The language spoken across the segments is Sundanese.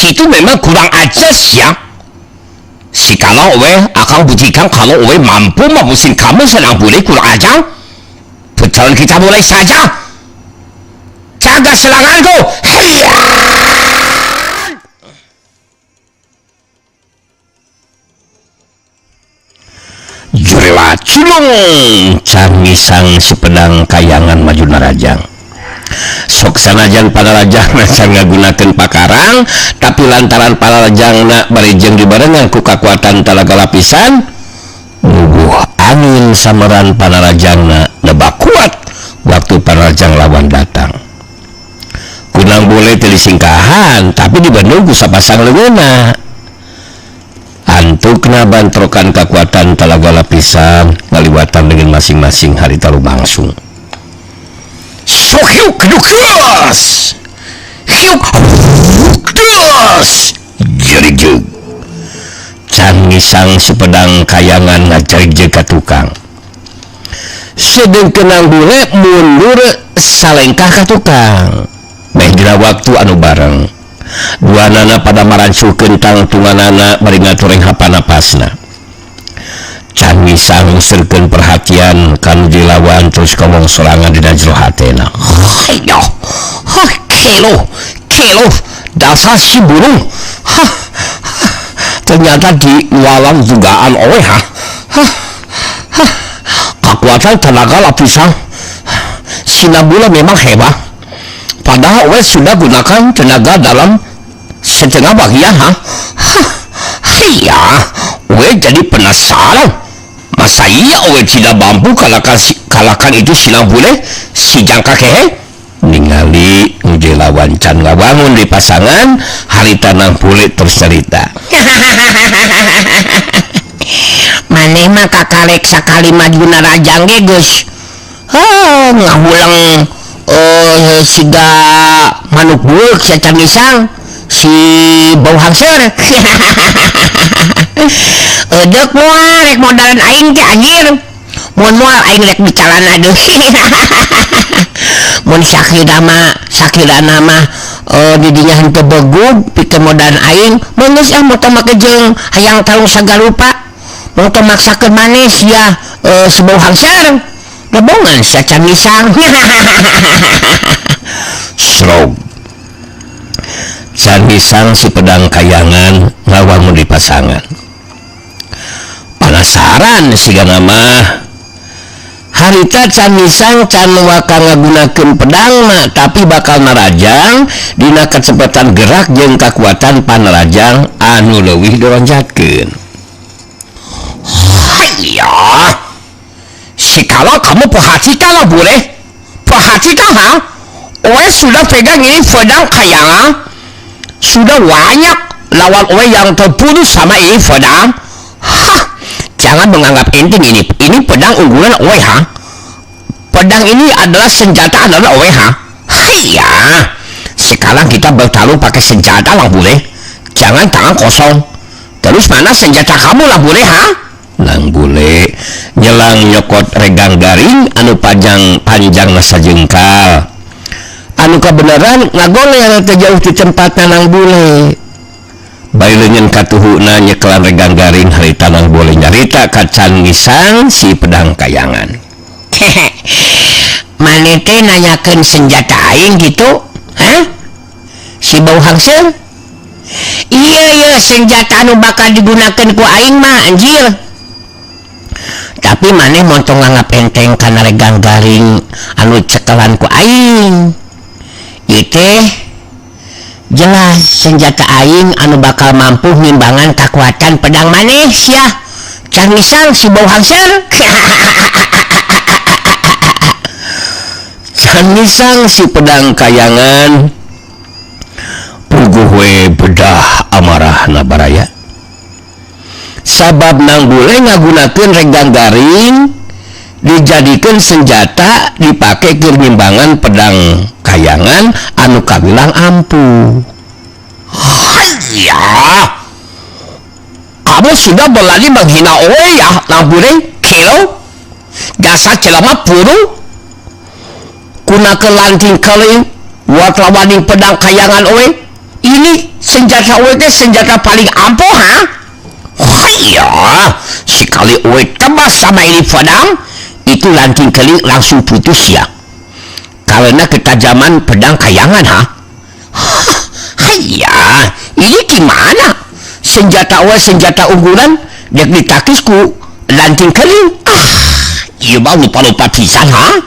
Situ memang kurang ajar ya. Si kalau we akan buktikan kalau we mampu memusing kamu senang boleh kurang ajar. Perjalanan kita mulai saja. Jaga seranganku. Hiya! Jurela culung cangisang si pedang kayangan maju narajang. Sok sanajan panarajang can ngagunakeun pakarang, tapi lantaran panarajangna bari jeung dibarengan ku kakuatan talaga lapisan, nubuh angin sameran panarajangna lebak kuat waktu panarajang lawan datang. Kunang boleh teu disingkahan, tapi dibendung ku sapasang leungeunna. Antukna bantrokan kekuatan talaga lapisan ngaliwatan dengan masing-masing harita lumangsung. Sohyuk dukas, hyuk das, jerijeg. Cangisang si pedang kayangan ngajerijeg ka tukang. Sedeng kenang bule mundur salengkah ka tukang. Meh dina waktu anu bareng. Dua nana pada marancukeun tangtunganana bari ngatureng hapanapasna. Cangisang ngusirkeun perhatian kanu dilawan terus ngomong sorangan dina jero hatena. Hayo, ha kelo, kelo, dasar si burung. Ha, ternyata di walang dugaan owe ha. Ha, ha, kekuatan tenaga lapisan Sinabula memang hebat. Padahal owe sudah gunakan tenaga dalam setengah bagian ha. Iya, owe jadi penasaran. Masa iya owe tidak mampu kalahkan itu Sinabule si jangka kehe? Ningali lawan can ngawangun di pasangan harita nang bule terus cerita. Maneh mah kakarek sakali maju narajang ge geus. Heuh, ngahulang siga manuk buuk si Cangisang si bau hangser. Edek moal rek modalan aing teh anjir. Mun moal aing rek dicalana deui. Mun sakirana mah didinya henteu begug pikeun modalan aing, mun geus ah motor make jeung hayang talung sagarupa. Motor maksakeun maneh sia si bau hangser. Lebongan si Cangisang. Srog. Cangisang si pedang kayangan ngawangun di pasangan. Penasaran sigana mah. Harita Cangisang can waka ngagunakeun pedangna tapi bakal narajang dina kecepatan gerak jeung kakuatan panarajang anu leuwih doronjatkeun. Hayya. Si kalau kamu perhatikanlah boleh. Perhatikan ha. Owe sudah pegang ini pedang kayangan. Sudah banyak lawan owe yang terbunuh sama ini pedang. Hah, jangan menganggap enteng ini. Ini pedang unggulan owe ha. Pedang ini adalah senjata adalah owe ha. Haiya. Sekarang kita bertarung pakai senjata lah boleh. Jangan tangan kosong. Terus mana senjata kamu lah boleh ha? Nang bule nyelang nyokot regang garing anu panjang sajengkal. Anu kebenaran ngagoleh teu jauh di tempat nang bule. Bari leungeun katuhuna nyekelan regang garing harita nang bule nyarita ka Cangisang si pedang kayangan. Maneh teh nanyakeun senjata aing gitu? Hah? Si bau hangseung? Iya iya senjata anu bakal digunakeun ku aing mah anjir. Tapi maneh montong nganggap enteng kana regang garing anu cekelan ku aing. Ieu teh jelas senjata aing anu bakal mampu ngimbangan kakuatan pedang maneh sia. Cangisang si bau hangser. Cangisang si pedang kayangan puguh we bedah amarahna baraya. Sabab nang bule ngagunakeun regang garing dijadikeun senjata dipake keur ngimbangan pedang kayangan anu kawilang ampuh. Hayya. Kamu sudah berlari menghina owe ya, nang bule kelo. Dasar celama puru. Kuna kelanting keling buat lawaning pedang kayangan owe. Ini Senjata we teh senjata paling ampuh ha. Iya, sekali we tebas sama ini pedang, itu lanting keling langsung putus ya. Karena ketajaman pedang kayangan ha. Iya, ini gimana? Senjata we senjata unggulan dek ditakis ku lanting keling. Ah, ieu mah lupa-lupa pisan ha.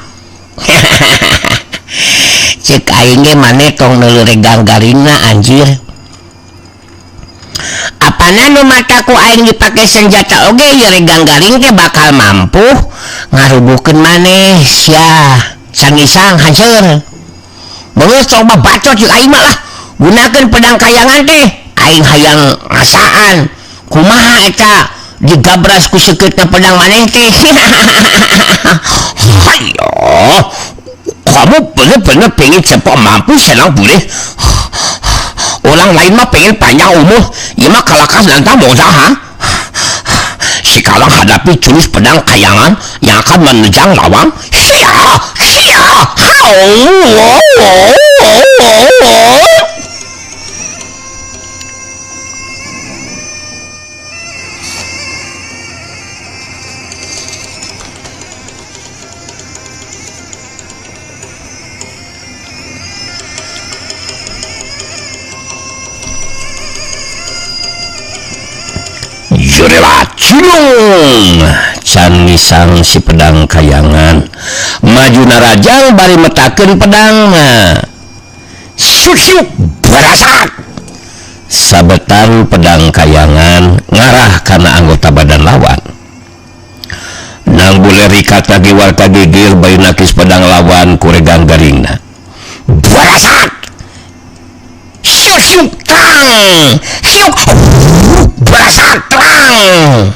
Cek aing ge maneh tong neuleuh regang garingna anjir. Apana nu mata ku aing dipake senjata oge ieu regang garing teh bakal mampu ngarubuhkeun maneh sia. Sangisang hancur. Beungeut coba bacot jeung aing mah lah. Gunakeun pedang kayangan teh aing hayang ngasaan. Kumaha eta digabras ku seukeutna pedang maneh teh. Hayo. Kamu bener-bener pengen cepat mampu senang boleh. Orang lain mah pengen panjang umur, ieu mah kalakas nantang modal ha. Sekarang hadapi jurus pedang kayangan yang akan menerjang lawan. Sia, sia, hau, oh, oh, oh, oh. Can Ngisang si pedang kayangan maju narajang bari metakeun pedangna. Syuk barasat. Sabetan pedang kayangan ngarah kana anggota badan lawan. Nang bule rikat kagiwar kagigir bari nakis pedang lawan ku regang garingna. Barasat. Syuk tang. Syuk barasat tang.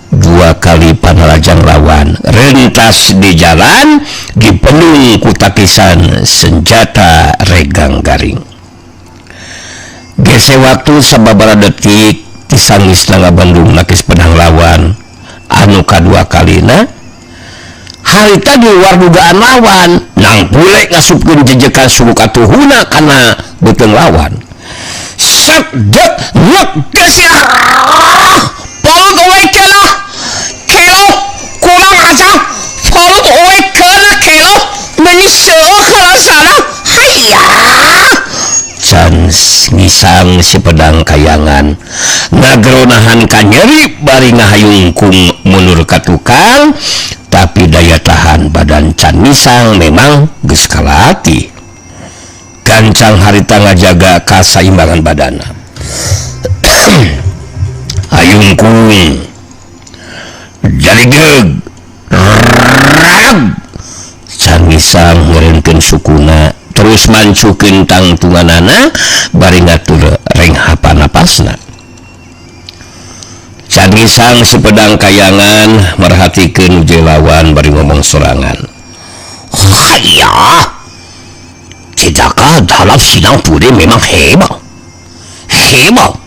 Dua kali panarajang lawan rentas di jalan dipenuhi kutakisan senjata regang garing. Gese waktu sababaraha detik tisangis nanga Bandung nakis pedang lawan anu kadua kalina harita di luar dugaan lawan nang bule ngasupkeun jejekan suku katuhuna kana beuteung lawan. Sek dek lek geus Palut owe kela kelo kurang aja palut owe kela kelo meniseuh kalasana hayya. Can Ngisang si pedang kayangan ngageronahan ka nyeri bari ngahayungkung mundur ka tukang, tapi daya tahan badan Can Ngisang memang geus kalatih. Gancang harita ngajaga kasaimbangan badana. Ayungkung jadi geg rag. Can Ngisang ngerenkeun sukuna terus mancukeun tangtunganana bari ngatur renghapa napasna. Can Ngisang si pedang kayangan merhatikeun uje lawan bari ngomong sorangan. Hayya, Cidaka dalam sidang puri memang hebat. Hebat.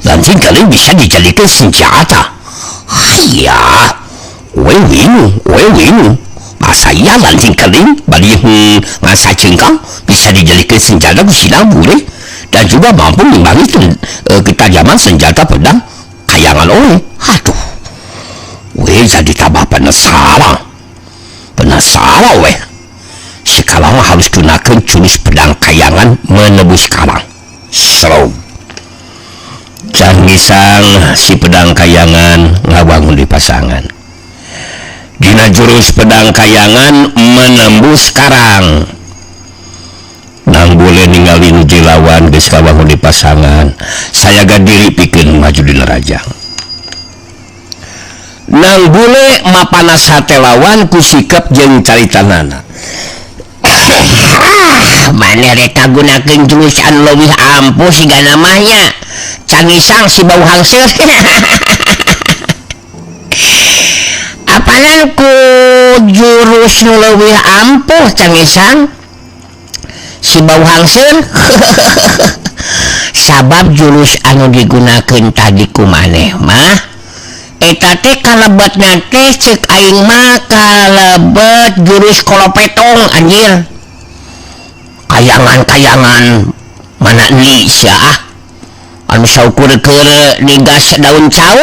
Lanting kali bisa dijadikan senjata. Hayya, wewinu. Masa iya lanting keling bali masa cengkang bisa dijadikan senjata sidang boleh dan juga mampu mengimbangi ketajaman senjata pedang kayangan oleh. Aduh, weh jadi tambah penasaran. Penasaran weh. Sekarang harus gunakan jurus pedang kayangan menebus karang. Slow. Can Ngisang si pedang kayangan ngawangun di pasangan. Dina jurus pedang kayangan menembus karang. Nang boleh ningali nu lawan geus kawangun di pasangan, sayaga diri pikeun maju dina rajang. Nang bule mapanas hate lawan ku sikap jeung caritanana. Maneh rek kagunakeun jurus anu leuwih ampuh siga namanya. Can Ngisang si bau hangseur. Apanan ku jurus nu leuwih ampuh Can Ngisang si bau hangseur. Sabab jurus anu digunakeun tadi ku maneh mah eta teh kalebetna teh ceuk aing mah kalebet jurus kolopetong anjir. Kayangan-kayangan mana ni sia ah. Ngan saukur keur digas daun cau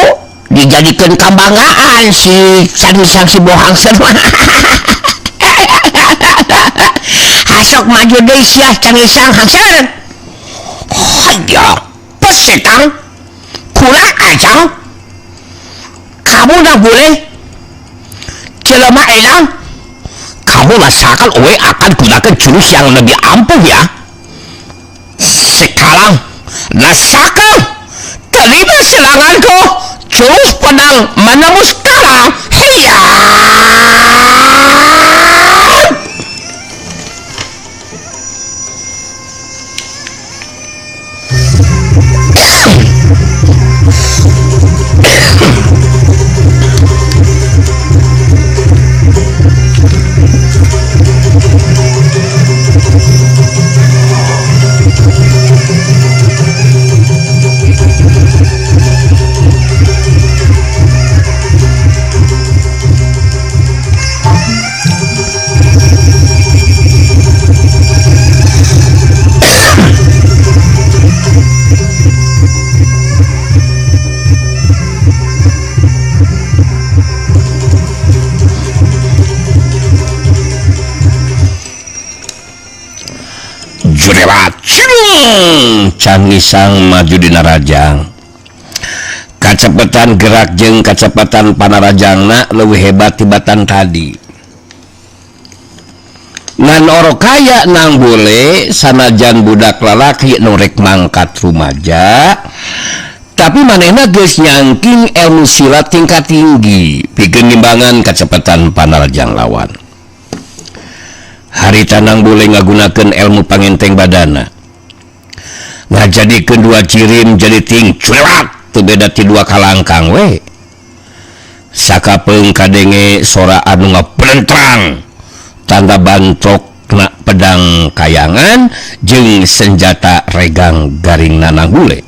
dijadikeun kabanggaan si Cang Isang si Bohangser mah. Hasok maju deui sia Cang Isang hangser. Haya, pesetang kurang ajar. Kamu dah boleh jelema elang. Kamu rasakan owe akan gunakan jurus yang lebih ampuh ya. Sekarang rasakan, terima seranganku, jurus pedang menembus karang. Hiya! Cang Isang maju dina rajang. Kacepetan gerak jeung kacepatan panarajangna leuwih hebat tibatan tadi. Ngan orok kaya nang bule sanajan budak lalaki nu rek mangkat rumaja, tapi manehna geus nyangking ilmu silat tingkat tinggi pikeun ngimbangan kacepatan panarajang lawan. Harita nang bule ngagunakeun ilmu pangenteng badana. Ngajadikeun dua cirim jadi ting culat teu beda ti dua kalangkang we. Sakapeung kadenge sora anu ngaplentrang tanda bantrokna pedang kayangan jeung senjata regang garing nanang bule.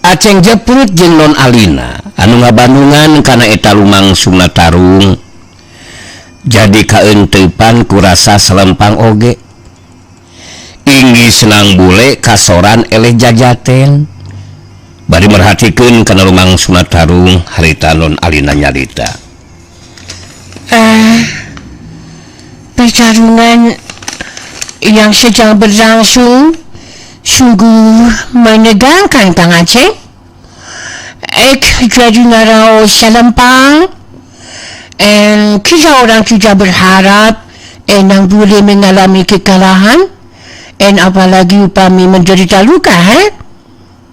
Aceng Jeprut jeung Non Alina anu ngabandungan kana eta lumangsungna tarung jadi kaeuteupan kurasa selempang oge. Inggih senang bule kasoran eleh jajaten bari merhatikeun kana lumangsungna tarung harita Non Alina nyarita. Pertarungan yang sedang berlangsung sungguh menegangkan Kang Aceh. Ek jadi ngarao selempang. En kita orang tidak berharap enang boleh mengalami kekalahan. En apalagi upami menderita luka, he?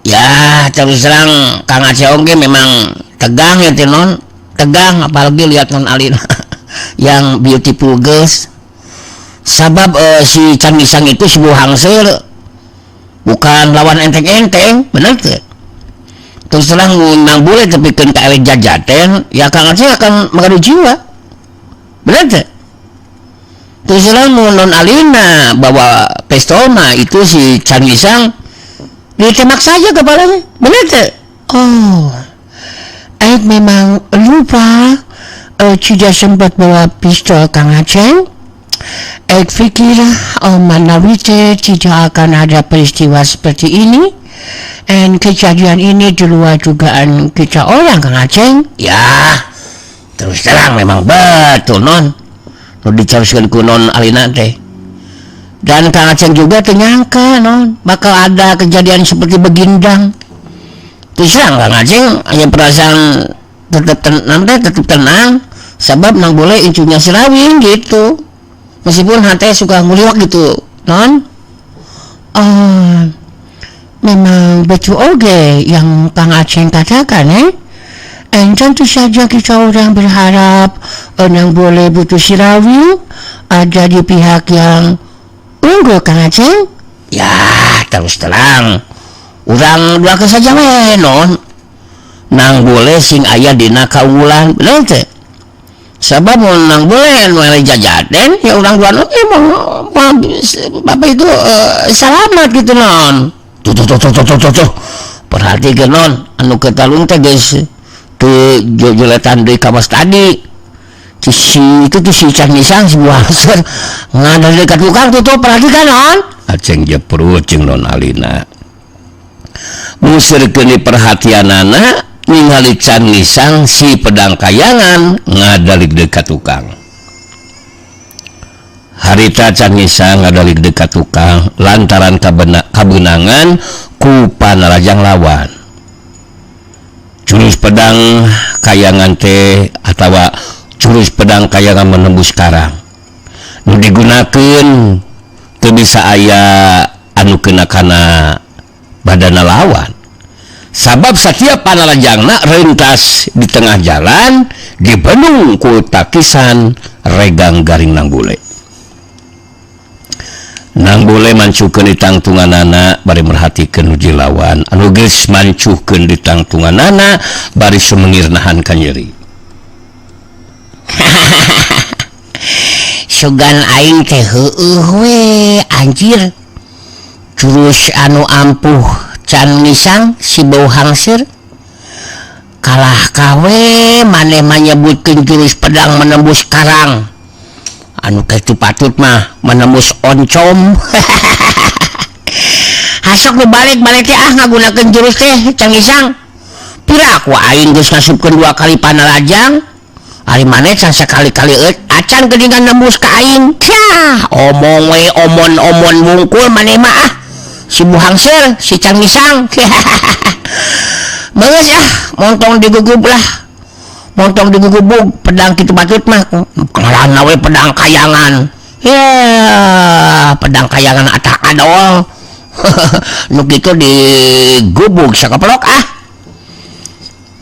Ya, terus terang Kang Aceh oge memang tegang ya non, tegang apalagi lihat Non Alina yang beautiful girls. Sabab si Cang Isang itu si Bohangser bukan lawan enteng-enteng, bener tuh. Terus terang nang boleh tapi keun ka eleh jajaten, ya Kang Aceh akan mengadu jiwa. Bener tuh. Terus terang Non Alina bawa pistolna itu si Cang Isang ditembak saja kepalanya, bener tuh. Oh, memang lupa tidak sempat bawa pistol Kang Aceh. Pikir manawi tidak akan ada peristiwa seperti ini. And kejadian ini di luar dugaan kita orang Kang Aceh. Ya, terus terang memang betul Non. Nu dicaruskeun ku Non Alina teh. Dan Kang Aceh juga ternyangka Non bakal ada kejadian seperti begindang. Terus terang Kang Aceh hanya perasaan tetap tenang teh, tetap tenang sebab nang boleh incunya sirawing gitu. Meskipun hati suka nguliwak gitu, Non. Memang betul oge yang Kang Aceh katakan, eh? And tentu saja kita orang berharap nang boleh butuh sirawi ada di pihak yang unggul Kang Aceh. Ya, terus terang urang doakeun saja we, Non. Nang boleh sing aya dina kaunggulan, bener teh? Sabab mun nang boleh nu eleh jajaten ya urang duaan oge mau bapak itu salamat gitu Non. Tuh tuh tuh tuh tuh tuh tuh. Perhatikeun Non, anu ketalung teh geus teu jojoletan deui kawas tadi. Si itu tuh si Cang Isang si Buangser ngada dekat tukang tuh tuh perhatikan Non. Aceng Jeprut jeung Non Alina. Musirkeun perhatianana ningali Can Ngisang si pedang kayangan ngadalik dekat tukang. Harita Can Ngisang ngadalik dekat tukang lantaran kabenangan ku panarajang lawan. Jurus pedang kayangan teh atawa jurus pedang kayangan menembus karang. Nu digunakeun teu bisa aya anu kena kana badana lawan. Sabab setiap panarajangna rentas di tengah jalan dibendung ku takisan regang garing Nang Bule. Nang Bule mancukeun di tangtunganana bari merhatikeun nu lawan anu geus mancukeun di tangtunganana bari sumengir nahan kanyeri. Sugan aing teh heueuh we anjir. Jurus anu ampuh Can Ngisang si bau hangseur kalah kawe maneh manyebutkeun jurus pedang menembus karang. Anu kitu patut mah menembus oncom. Hasok nu balik-balik teh ah ngagunakeun jurus teh Can Ngisang. Pira ku aing geus ngasupkeun 2 kali panarajang. Ari maneh can sakali-kali acan geuningan nembus ka aing. Kyah, omong we omon-omon wungkul maneh mah ah. Si buhangseur, si Can Ngisang. Beungeus ah, montong digugub lah. Montong digugubug pedang kitu batut mah. Ngaranna we pedang kayangan. Ya, pedang kayangan atah adol. Nu kitu digubug sakaplok ah.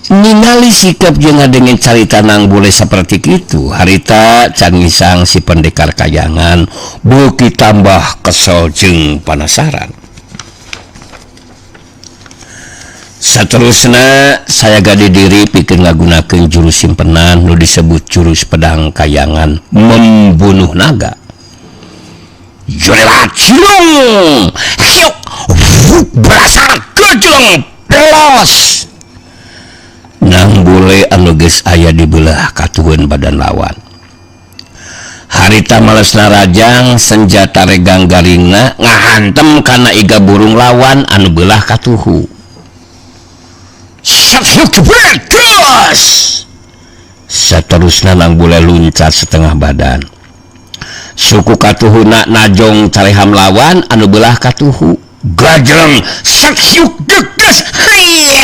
Ningali sikap jeung ngadengin carita Nang Bule saperti kitu, harita Can Ngisang si pendekar kayangan beuki tambah kesel jeung panasaran. Saterusna saya gade diri pikeun ngagunakeun jurus simpenan nu disebut jurus pedang kayangan membunuh naga. Jorelat cilung, hiuk, berasal gejleng, pelos. Nang Bule anu geus aya di beulah katuhun badan lawan. Harita malesna rajang senjata regang garingna ngahantem kana iga burung lawan anu beulah katuhu. Saterusna Nang Bule luncat setengah badan. Suku katuhuna najong careham lawan anu beulah katuhu. Gajleng sakyuk deges. Hayya.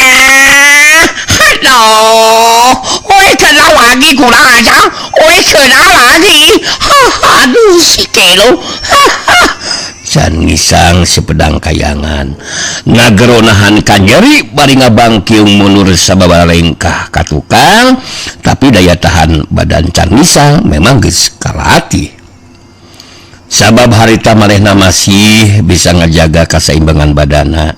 Aduh, oi kena lagi kurang aja. Oi kena lagi. Aduh si kelo. Can Ngisang si pedang kayangan ngagero nahan kanyeri bari ngabangkiung mundur sababaraha lengkah ka tukang, tapi daya tahan badan Can Ngisang memang geus kalatih. Sabab harita manehna masih bisa ngajaga kasaimbangan badana.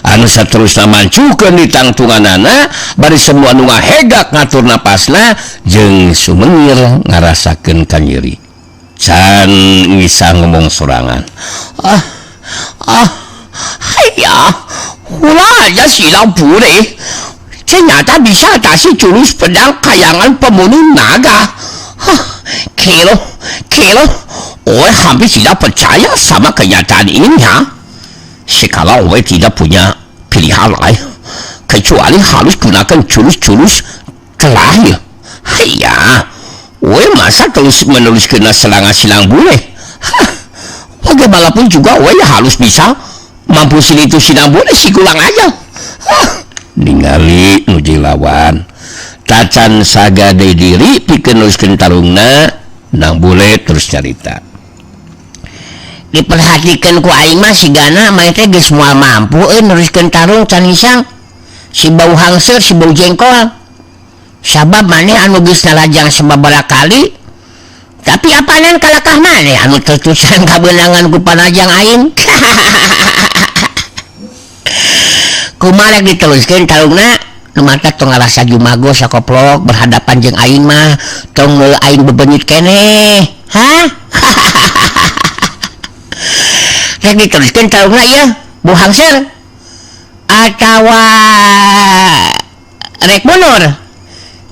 Anu saterusna mancukeun di tangtunganana bari semua nu ngahegak ngatur napasna jeung sumengir ngarasakeun kanyeri. Can Ngisang ngomong sorangan. Ah, ah, hayya, ulah aja silang bule. Ternyata bisa atasi jurus pedang kayangan pembunuh naga. Hah, kilo, kilo, oi hampir tidak percaya sama kenyataan ini ya. Sekarang oi tidak punya pilihan lain kecuali harus gunakan jurus-jurus terakhir. Hayya, oi masa terus menerus kena serangan silang bule. Hah, bagaimanapun juga oi harus bisa mampusin itu silang bule si kurang aja. Hah, ningali nu lawan tacan sagade diri pikeun neruskeun tarungna. Nang Bule terus carita. Diperhatikan ku aing mah sigana maneh teh geus moal mampu euy neruskeun tarung Can Ngisang. Si bau hangseur, si bau jengkol. Sabab maneh anu geus nalajang sababaraha kali, tapi apanan kalakah maneh anu tertusan kabeunangan ku panajang aing. Kumaha rek diteruskeun tarungna? Nu mata tong ngarasa jumago sakoplok berhadapan jeung aing mah tong meuleuh aing bebenyit keneh. Hah? Rek diteruskeun tarungna ieu, bau hangseur atawa rek mundur?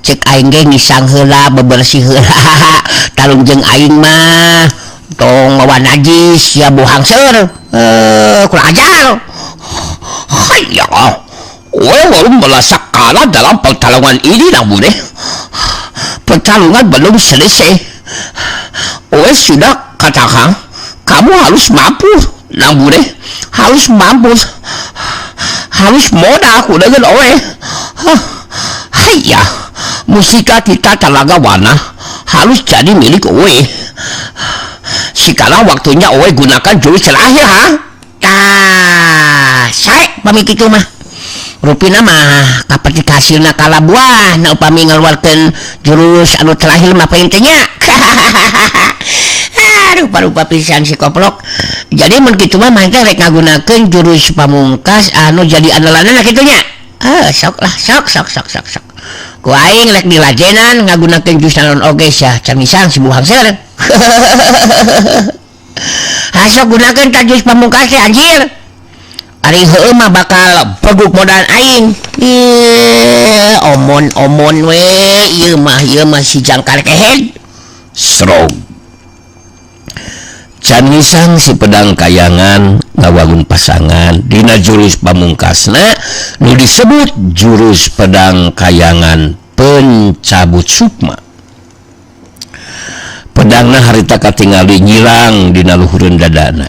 Cek aing ge ngisang heula bebersih heula tarung jeung aing mah tong mawa najis ya bau hangseur. Kurang ajar. Hayya. Oe belum merasa kalah dalam pertarungan ini, Nang Bule. Pertarungan belum selesai. Oe sudah katakan, kamu harus mampu, Nang Bule. Harus mampu. Harus modal aku dengan Oe. Haiya, musika kita Talaga Wana harus jadi milik Oe. Sekarang waktunya Oe gunakan jurus terakhir, ha? Tah, sae pami kitu mah. Rupina mah kaperti hasilna kalabuah na upami ngaluarkeun jurus anu terakhir mah paling teh nya. Aduh, rupa pisan si koplok. Jadi mun kitu mah mah teh rek ngagunakeun jurus pamungkas anu jadi andalanna kitu nya. Ah, sok lah, sok sok sok sok sok. Ku aing rek dilajenan ngagunakeun jurus naon oge sia camisan si buhang ser. Hasok gunakeun ta jurus pamungkas teh anjir. Ari heueuh mah bakal peguk modal aing. Ih, omon-omon we ieu mah si jangkar kehed. Srog. Can ngisang si pedang kayangan ngawangun pasangan dina jurus pamungkasna nu disebut jurus pedang kayangan pencabut sukma. Pedangna harita katingali nyirang dina luhureun dadana.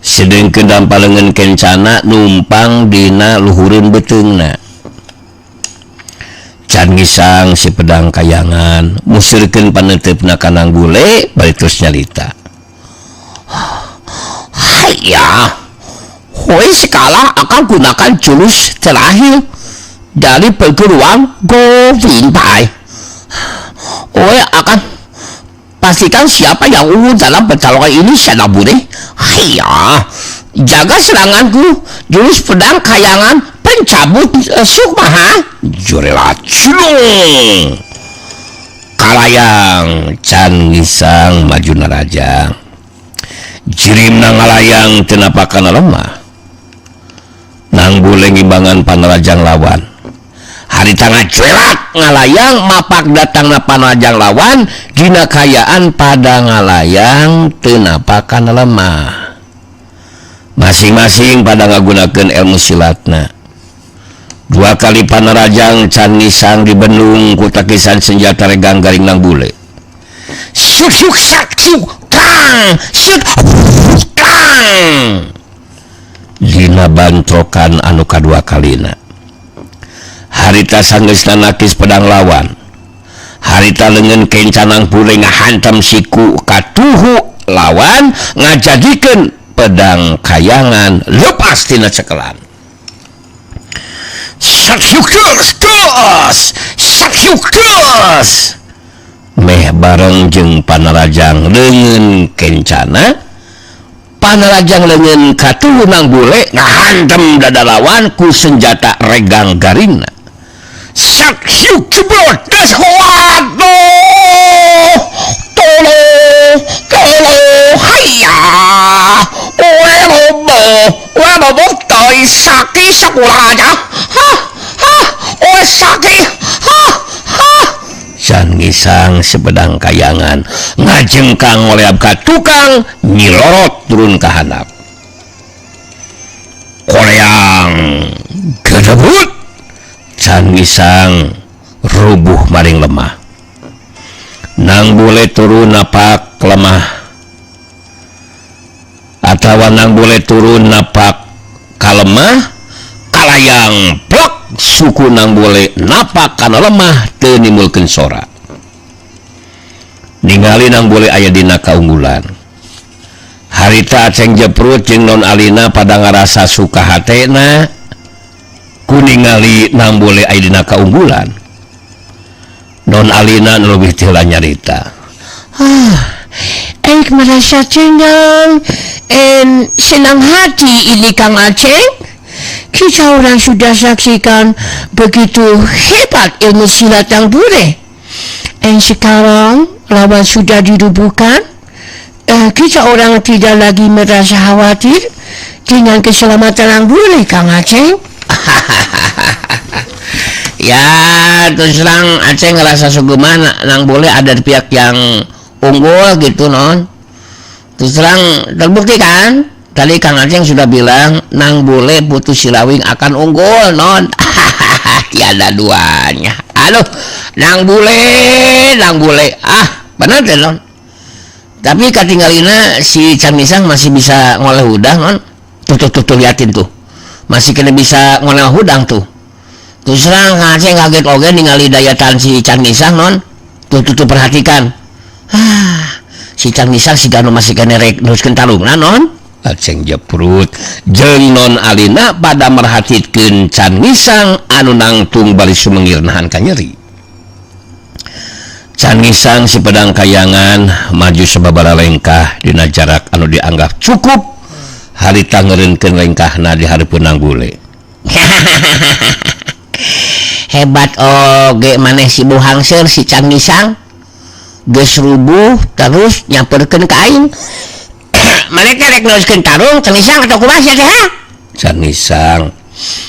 Sedengkeun dampalengeun kencana numpang dina luhureun beuteungna. Can ngisang si pedang kayangan musirkeun paneuteup ka Nang Bule bari terus nyalita. Haiya, Hoi sekarang akan gunakan jurus terakhir dari perguruan Govin Pai. Hoi akan pastikan siapa yang unggul dalam pertarungan ini, Nang Bule. Haiya, jaga seranganku, jurus pedang kayangan pencabut sukma, ha? Jurela cilung. Kalayang can ngisang maju narajang. Jirimna ngalayang teu napakana lemah. Nang Bule ngimbangan panarajang lawan. Harita ngacuelak ngalayang mapak datangna panarajang lawan dina kayaan pada ngalayang teu napakana lemah. Masing-masing pada ngagunakeun ilmu silatna. Dua kali panarajang can ngisang dibendung ku takisan senjata regang garing Nang Bule. Syuk syuk sak syuk kang syuk kang. Dina bantrokan anu kadua kalina. Harita sanggeusna nakis pedang lawan. Harita leungeun kencanang Bule ngahantam siku katuhu lawan ngajadikeun pedang kayangan lepas tina cekelan. Sakyukus meh bareng jeung panarajang leungeun kencana, panarajang leungeun katuhu Nang Bule ngahantem dada lawan ku senjata regang garingna. Sakyukus waduh, tolong tolong, haiya, welobo toi saki sakuraja, ha ha, oe saki, ha ha. Can ngisang sepedang kayangan ngajengkang ngoleab ka tukang nyilorot turun ka handap. Koreang gedebut. Can ngisang rubuh maring lemah. Nang Bule turun napak lemah atawa Nang Bule turun napak kalemah kalayang plok suku Nang Bule napak kana lemah teu nimbulkeun sora. Ningali Nang Bule aya dina kaunggulan. Harita Aceng Jeprut jeung Non Alina pada ngarasa suka hatena ku ningali Nang Bule aya dina kaunggulan. Non Alina nu leuwih teu nyarita. Aing merasa senang en senang hati ini Kang Aceng. Kita orang sudah saksikan begitu hebat ilmu silat Nang Bule. En sekarang lawan sudah dirubuhkan. Kita orang tidak lagi merasa khawatir dengan keselamatan Nang Bule, Kang Aceng. Ya, terus terang Aceng ngerasa suguman Nang Bule ada di pihak yang unggul gitu, Non. Terus terang terbukti kan? Tadi Kang Aceng sudah bilang Nang Bule Putu Silawing akan unggul, non. Tiada duanya. Aduh, Nang Bule, Nang Bule. Ah, benar deh, non. Tapi katinggalina si Can Misang masih bisa ngoleh hudang, non. Tuh tuh tuh, tuh liatin tuh. Masih kena bisa ngoleh hudang tuh. Terus terang Kang Aceng kaget oge ningali daya tahan si Can Misang, non. Tuh tuh tuh, perhatikan. Ah, si Can Misang si Ganu masih kena rek neruskeun tarungna, non. Aceng Jeprut jeung non Alina pada merhatikeun Can Ngisang anu nangtung bari sumengir nahan kanyeri. Can Ngisang si pedang kayangan maju sababaraha lengkah dina jarak anu dianggap cukup harita ngeureunkeun lengkahna di hareupeun Nang Bule. Hebat oge maneh si Buhangseur, si Can Ngisang. Geus rubuh terus nyamperkeun ka aing. Maneh teh rek neruskeun tarung Can Ngisang atau kumaha sia teh, ha? Can Ngisang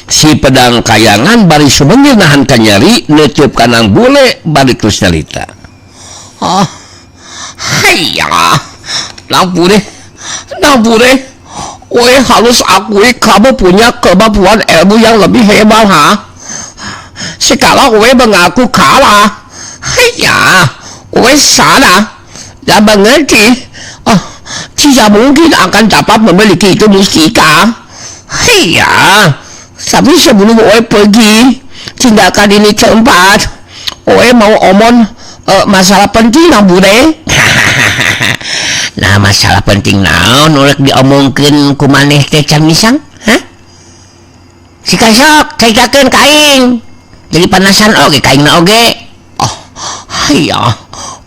si pedang kayangan bari sumengir nahan kanyeri neuteub ka Nang Bule bari terus nyarita. Oh, hayya. Nang Bule, Nang Bule, we harus akui kamu punya kemampuan ilmu yang lebih hebat, ha? Sekarang we mengaku kalah. Hayya, we salah. Dan mengerti. Oh, tidak mungkin akan dapat memiliki itu mustika. Hayya, tapi sebelum we pergi, tinggalkan ini tempat. We mau omong masalah penting, Nang Bule. Nah, masalah penting naon urek diomongkeun ku maneh teh, Can Ngisang? Hah? Sika sok caritakeun ka aing. Jadi penasaran oge ka aingna oge. Oh, iya.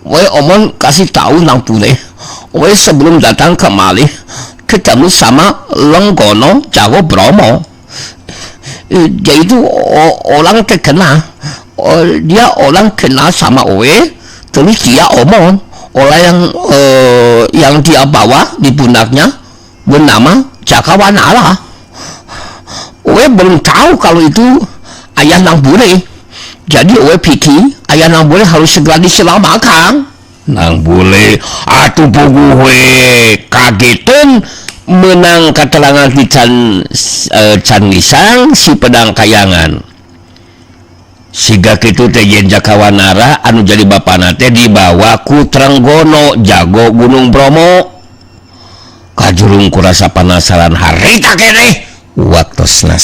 We omong kasih tahu Nang Bule. We sebelum datang kemari ketemu sama Lenggono Jago Bromo. Dia itu orang terkenal. Dia orang kenal sama we. Terus dia omong orang yang dia bawa di pundaknya bernama Jakawanara. We belum tahu kalau itu ayah Nang Bule. Jadi we pikir ayah Nang Bule harus segera diselamatkan. Nang Bule atuh puguh we kageteun menang keterangan di Can Ngisang si pedang kayangan. Siga kitu teh yen Jakawanara anu jadi bapana teh dibawa ku Trenggono jago Gunung Bromo. Kajurung ku rasa penasaran harita keneh waktosna.